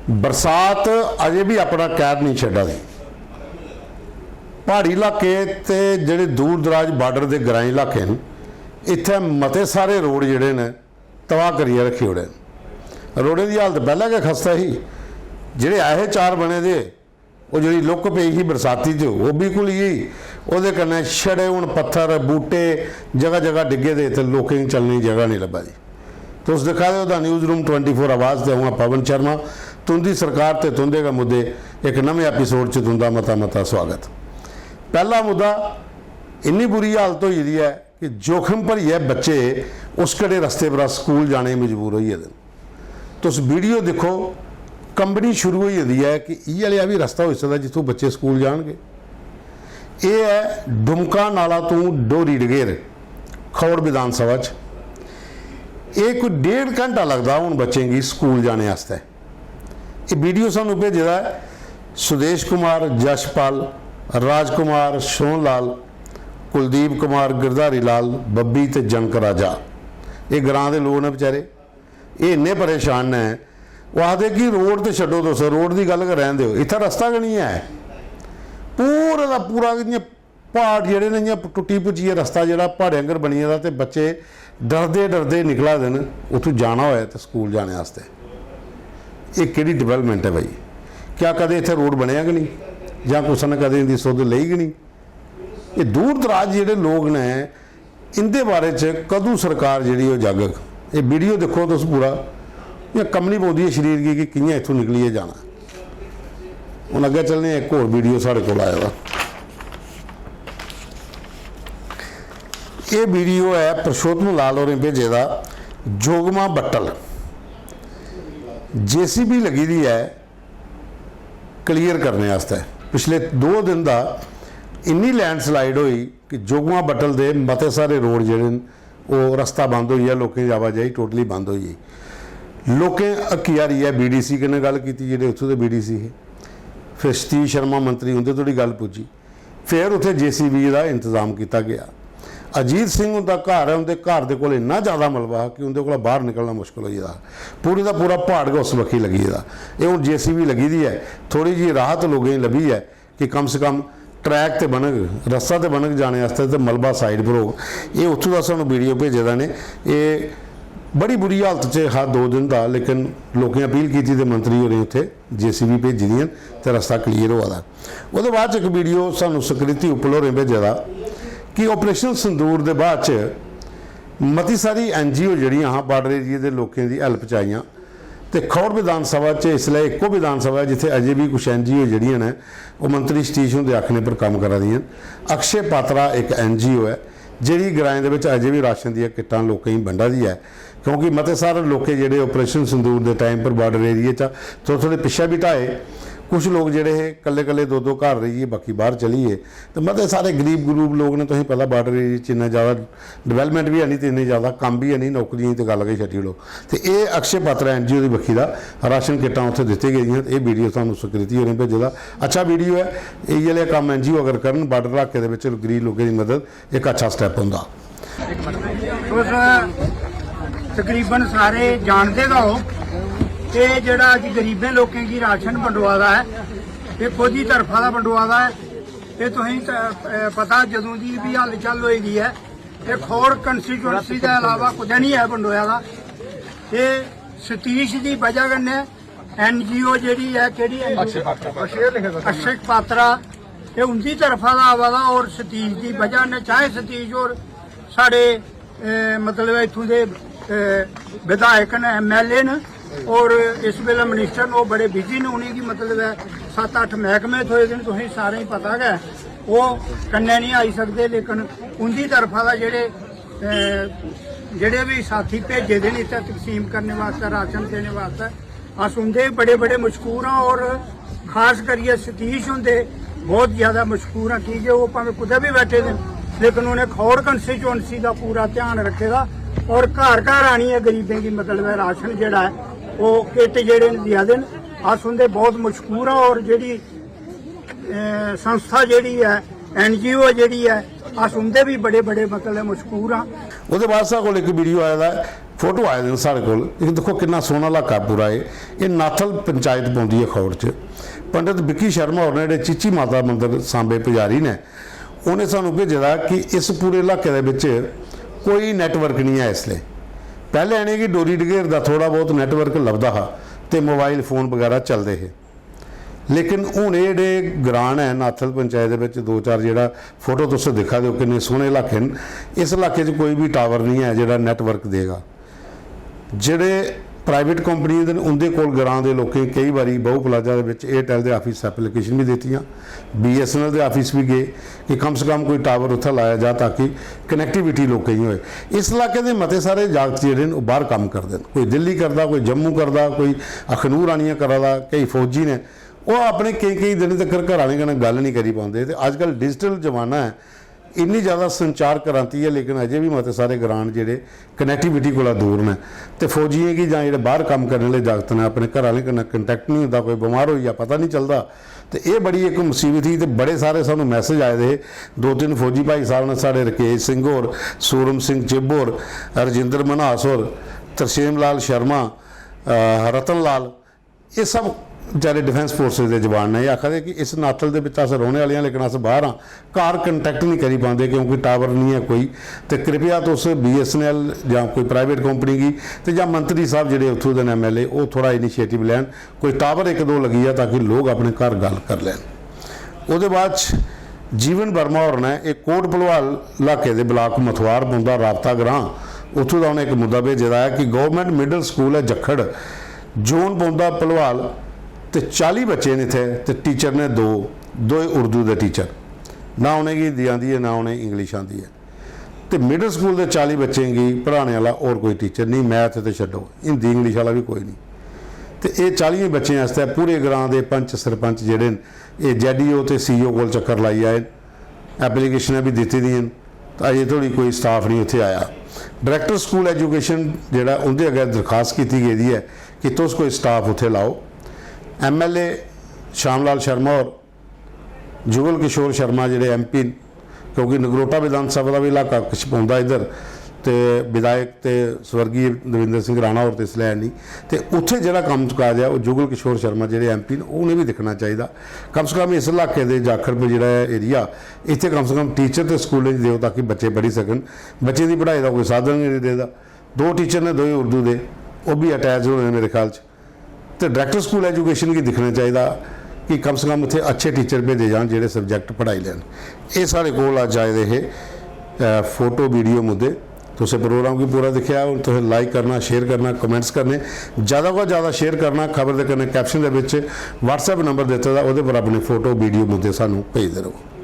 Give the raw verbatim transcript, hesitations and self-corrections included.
बरसात अजें बी अपना कैह्र नेईं छड्डा दी। प्हाड़ी इलाके ते जेह्ड़े दूर दराज बार्डर दे ग्राईं इलाके न, इत्थै मते सारे रोड जेह्ड़े न, तबाह करियै रक्खी ओड़े न। रोडें दी हालत पैह्लें गै खस्ता ही। जेह्ड़े ऐ हे चार बने दे, ओह् जेह्ड़ी लुक्क पेई ही बरसाती च, ओह् बी घुली गेई। ओह्दे कन्नै छड़े हून पत्थर, बूह्टे जगह जगह डिग्गे दे, इत्थै लोकें गी चलने दी जगह नेईं लब्भा दी। तुस दिक्खा दे ओ the news room twenty four आवाज ते अ'ऊं आं पवन शर्मा। तुं'दी सरकार ते तुं'दे गै मुद्दे, इक नमें एपिसोड च तुं'दा मता मता स्वागत। पैह्ला मुद्दा, इन्नी बुरी हालत होई दी ऐ कि जोखम भरियै बच्चे उस कड़े रस्ते परा स्कूल जाने गी मजबूर होई गेदे न। तुस वीडियो दिक्खो, कंबनी शुरू होई जंदी ऐ कि इ'यै लेहा बी रस्ता होई सकदा जित्थूं बच्चे स्कूल जान गे। एह् ऐ डुमका नाला तों डोरी डगेर, खौड़ विधान सभा च। एह् कोई डेढ़ घैंटा लगदा हून बच्चें गी स्कूल जाने आस्तै। एह् वीडियो सानूं भेजे दा ऐ सुदेश कुमार, यशपाल, राजकुमार, सोहन लाल, कुलदीप कुमार, गिरधारी लाल, बब्बी ते जनक राजा। एह् ग्रां दे लोक न बेचारे, एह् इन्ने परेशान न। ओह् आखदे कि रोड ते छड्डो तुस, रोड दी गल्ल गै रैह्न देओ, इत्थै रस्ता गै निं ऐ। पूरे दा पूरा इ'यां प्हाड़ जेह्ड़े न, इ'यां टुट्टी भुज्जियै रस्ता जेह्ड़ा प्हाड़ें आंगर बनी गेदा, ते बच्चे डरदे डरदे निकला दे न उत्थूं जाना होऐ ते स्कूल जाने आस्तै। एह् केह्ड़ी डिवैलपमैंट ऐ भाई? क्या कदें इत्थै रोड बनेआ गै निं, जां कुसै ने कदें इं'दी सुध लेई गै निं? एह् दूर दराज जेह्ड़े लोक न, इं'दे बारे च कदूं सरकार जेह्ड़ी ओह् जागग? एह् वीडियो दिक्खो तुस पूरा, इ'यां कम्मनी पौंदी ऐ शरीर गी कि कि'यां इत्थूं निकलियै जाना। हून अग्गें चलने आं, इक होर वीडियो साढ़े कोल आए दा। एह् वीडियो ऐ पुरुषोत्तम लाल होरें भेजे दा, जोगमा बट्टल। जेसीबी लगी दी ऐ क्लियर करने आस्तै। पिछले दो दिन दा इन्नी लैंडस्लाइड होई कि जोगमा बट्टल दे मते सारे रोड जेह्ड़े न, ओह् रस्ता बंद होई गेआ, लोकें दी आवाजाही टोटली बंद होई गेई। लोकें हक्की हारियै बीडीसी कन्नै गल्ल कीती, जेह्ड़े उत्थूं दे बीडीसी हे। फिर सतीश शर्मा मंत्री, उं'दे धोड़ी गल्ल पुज्जी। फिर उत्थै जेसीबी दा इंतजाम कीता गेआ। अजीत सिंह हुंदा घर ऐ, उं'दे घर दे कोल इन्ना ज्यादा मलबा हा कि उं'दे कोला बाहर निकलना मुश्कल होई गेदा हा। पूरे दा पूरा प्हाड़ गै उस बक्खी लग्गी गेदा। एह् हून जेसीबी लग्गी दी ऐ, थोड़ी जेही राहत लोकें गी लब्भी ऐ कि कम से कम ट्रैक ते बनग, रस्ता ते बनग जाने आस्तै, ते मलबा साइड पर होग। एह् उत्थूं दा सानूं वीडियो भेजे दा ने। एह् बड़ी बुरी हालत च हा दो दिन दा, लेकिन लोकें अपील कीती ते मंत्री होरें उत्थै जेसीबी भेजी दियां न ते रस्ता क्लियर होआ दा। ओह्दे बाद च इक वीडियो सानूं सुकृति उपल होरें भेजे दा कि ऑपरेशन सिंदूर दे बाद च मती सारी एनजीओ जेह्ड़ियां हां, बार्डर एरिया दे लोकें दी हेल्प च आइयां, ते खौड़ विधान सभा च इसलै इक्को विधान सभा ऐ जित्थै अजें बी कुछ एनजीओ जेह्ड़ियां न, ओह् मंत्री सतीश हुंदे आखने पर कम्म करा दियां न। अक्षय पात्रा इक एनजीओ ऐ, जेह्ड़ी ग्राएं दे बिच अजें बी राशन दियां किट्टां लोकें गी बंडा दी ऐ, क्योंकि मते सारे लोकें जेह्ड़े ऑपरेशन सिंदूर दे टाइम पर बार्डर एरिया चा थोह्ड़े थोह्ड़े पिच्छें बी ढाए। कुछ लोक जेह्ड़े हे, कल्ले कल्ले दो दो घर रेहियै बाकी बाहर चली गे, ते मते सारे गरीब गरूब लोक न। तुसेंगी पता, बार्डर एरिया च इन्ना ज्यादा डेवलपमेंट बी है नहीं ते इन्ने ज्यादा कम्म बी है नहीं, नौकरियें दी ते गल्ल गै छड्डी ओड़ो। ते एह् अक्षय पात्रा एनजीओ दी बक्खी दा राशन किट्टां उत्थै दित्ते गेदियां, ते एह् वीडियो सानूं सुकृति होरें भेजे दा। अच्छा वीडियो ऐ। इ'यै लेहा कम्म एनजीओ अगर करन, बार्डर इलाके दे बिच गरीब लोकें दी मदद इक अच्छा स्टैप होंदा। तुस तकरीबन सारे जानदे गै ओ, एह् जेह्ड़ा अज्ज गरीबें लोकें गी राशन बंडोआ दा ऐ, एह् कोह्दी तरफा दा बंडोआ दा ऐ? एह् तुसेंगी त-, पता, जदूं दी बी हलचल होई दी ऐ, एह् खौड़ कंस्टिट्यूएंसी दे अलावा कुतै निं ऐ बंडोआ दा। एह् सतीश दी बजह कन्नै एनजीओ जेह्ड़ी ऐ, केह्ड़ी एनजीओ? अक्षय पात्रा। अक्षय पात्रा, एह् उं'दी तरफा दा आवा दा। और सतीश दी बजह कन्नै, चाहे सतीश होर साढ़े, ए, मतलब इत्थूं दे, ए, विधायक न, एमएलए न, और इस बेल्लै मिनिस्टर न, ओह् बड़े बिजी न, उ'नेंगी मतलब ऐ सत्त अट्ठ मैह्कमे थ्होए दे न, तुसेंगी सारें गी पता गै, ओह् कन्नै निं आई सकदे, लेकिन उं'दी तरफा दा जेह्ड़े, ए, जेह्ड़े बी साथी भेजे दे न इत्थै तकसीम करने वास्तै, राशन देने वास्तै, अस उं'दे बड़े बड़े मशहूर आं। और खास करियै सतीश हुंदे बहुत ज्यादा मशहूर आं, की जे ओह् भामें कुतै बी बैठे दे न, लेकिन उ'नें खौड़ कंस्टिट्यूएंसी दा पूरा ध्यान रक्खे दा। और घर घर आनियै गरीबें गी मतलब ऐ राशन जेह्ड़ा ऐ, ओह् किट जेह्ड़े न देआ दे न। अस उं'दे बहुत मशहूर आं। और जेह्ड़ी, ए, संस्था जेह्ड़ी ऐ, एनजीओ जेह्ड़ी ऐ, अस उं'दे बी बड़े बड़े मतलब मशहूर आं। ओह्दे बाद साढ़े कोल इक वीडियो आए दा ऐ फोटो आए दे न साढ़े कोल। इक दिक्खो किन्ना सोह्ना इलाका ऐ पूरा एह्। एह् नाथल पंचायत पौंदी ऐ खौड़ च। पंडित विक्की शर्मा होर ने जेह्ड़े चीची माता मंदर सांबे पुजारी ने, उ'नें सानूं भेजे दा कि इस पूरे इलाके दे बिच कोई नैटवर्क निं ऐ इसलै। पैह्लें इ'नेंगी डोरी डगेर दा थोह्ड़ा बहुत नैटवर्क लभदा हा ते मोबाइल फोन बगैरा चलदे हे। लेकिन हून एह् जेह्ड़े ग्रांऽ न नाथल पंचायत दे बिच दो चार जेह्ड़ा फोटो तुस दिक्खा दे ओ किन्ने सोह्ने इलाके न, इस इलाके च कोई बी टावर निं ऐ जेह्ड़ा नैटवर्क देगा। जेह्ड़े प्राइवेट कंपनियां दे न उं'दे कोल ग्रांऽ दे लोकें केई बारी बहु प्लाजा दे बिच एयरटैल दे आफिस एप्लीकेशन बी दित्तियां, BSNL related office be gay कि कम से कम कोई टावर उत्थै लाया जा ताकि कनैक्टिविटी लोकें गी होए। इस इलाके दे मते सारे जागत जेह्ड़े न ओह् बाह्र कम्म करदे न, कोई दिल्ली करदा, कोई जम्मू करदा, कोई अखनूर आनियै करा दा, केई फौजी ने, ओह् अपने केईं केईं दिनें तक्कर घर आह्लें कन्नै गल्ल निं करी पांदे। ते अजकल डिजिटल जमाना ऐ, इन्नी ज़्यादा संचार क्रांति ऐ, लेकिन अजें बी मते सारे ग्रांऽ न जेह्ड़े कनैक्टिविटी कोला दूर न। ते फौजियें गी जां जेह्ड़े बाह्र कम्म करने आह्ले जागत न, अपने घर आह्लें कन्नै कंटैक्ट निं होंदा, कोई बमार होई जा, पता निं चलदा। ते एह् बड़ी इक मुसीबत ही। ते बड़े सारे सानूं मैसेज आए दे हे, दो तिन्न फौजी भाई साह्ब न साढ़े, रकेश सिंह होर, सूरम सिंह चिब होर, रजिंदर मन्हास होर, तरसेम लाल शर्मा, अ, रतन लाल, एह् सब बेचारे डिफेंस फोर्सेस दे जवान न। एह् आखा दे कि इस नाथल दे बिच अस रौह्ने आह्ले आं, लेकिन अस बाह्र आं, घर कंटैक्ट निं करी पांदे क्योंकि टावर निं ऐ कोई। ते कृपया तुस बीएसएनएल जां कोई प्राइवेट कंपनी गी, ते जां मंत्री साह्ब जेह्ड़े उत्थूं दे न, एमएलए, ओह् थोह्ड़ा इनिशिएटिव लैन, कोई टावर इक दो लग्गी जा ताकि लोक अपने घर गल्ल करी लैन। ओह्दे बाद च जीवन वर्मा होर ने, एह् कोट भलवाल इलाके दे ब्लाक मथवार पौंदा, राबता ग्रां, उत्थूं दा उ'नें इक मुद्दा भेजे दा ऐ कि गौरमेंट मिडल स्कूल ऐ जक्खड़, जोन पौंदा भलवाल, ते चाली बच्चे न इत्थै, ते टीचर ने दो, दोए उर्दू दे टीचर। ना उ'नेंगी हिंदी आंदी ऐ, ना उ'नेंगी इंग्लिश आंदी ऐ। ते मिडल स्कूल दे चाली बच्चें गी पढ़ाने आह्ला होर कोई टीचर नेईं, मैथ ते छड्डो, हिंदी इंग्लिश आह्ला बी कोई निं। ते एह् चालियें बच्चें आस्तै पूरे ग्रां दे पंच सरपंच जेह्ड़े न, एह् जैडईओ ते सीईओ कोल चक्कर लाई आए न, एप्लीकेशनां बी दित्ती दियां न, ते अजें धोड़ी कोई स्टाफ निं उत्थै आया। डायरैक्टर स्कूल एजुकेशन जेह्ड़ा, उं'दे अग्गें दरखास्त कीती गेदी ऐ कि तुस कोई स्टाफ उत्थै लाओ। एमएलए शाम लाल शर्मा होर, जुगल किशोर शर्मा जेह्ड़े एमपी न, क्योंकि नगरोटा विधानसभा दा बी इलाका किश पौंदा इद्धर, ते विधायक ते स्वर्गीय दविंदर सिंह राणा होर ते इसलै है नहीं, ते उत्थै जेह्ड़ा कम्म काज ऐ, ओह् जुगल किशोर शर्मा जेह्ड़े एमपी न, उ'नें बी दिक्खना चाहिदा। कम से कम इस इलाके दे जाखड़ पर जेह्ड़ा ऐ एरिया, इत्थै कम से कम टीचर ते स्कूलें च देओ ताकि बच्चे पढ़ी सकन। बच्चें दी पढ़ाई दा कोई साधन गै निं रेह्दा। दो टीचर ने, दोए उर्दू दे, ओह् बी अटैच होने न मेरे ख्याल च। ते डायरैक्टर स्कूल एजुकेशन गी दिक्खना चाहिदा कि कम से कम इत्थै अच्छे टीचर भेजे जान जेह्ड़े सब्जैक्ट पढ़ाई लैन। एह् साढ़े कोल अज्ज आए दे हे, अ, फोटो वीडियो मुद्दे। तुसें प्रोग्राम गी पूरा दिक्खेआ, हून तुसें लाइक करना, शेयर करना, कमेंट्स करने, ज़्यादा कोला ज़्यादा शेयर करना। खबर दे कन्नै कैप्शन दे बिच WhatsApp नंबर दित्ते दा, ओह्दे पर अपने फोटो वीडियो मुद्दे सानूं भेजदे र'वो।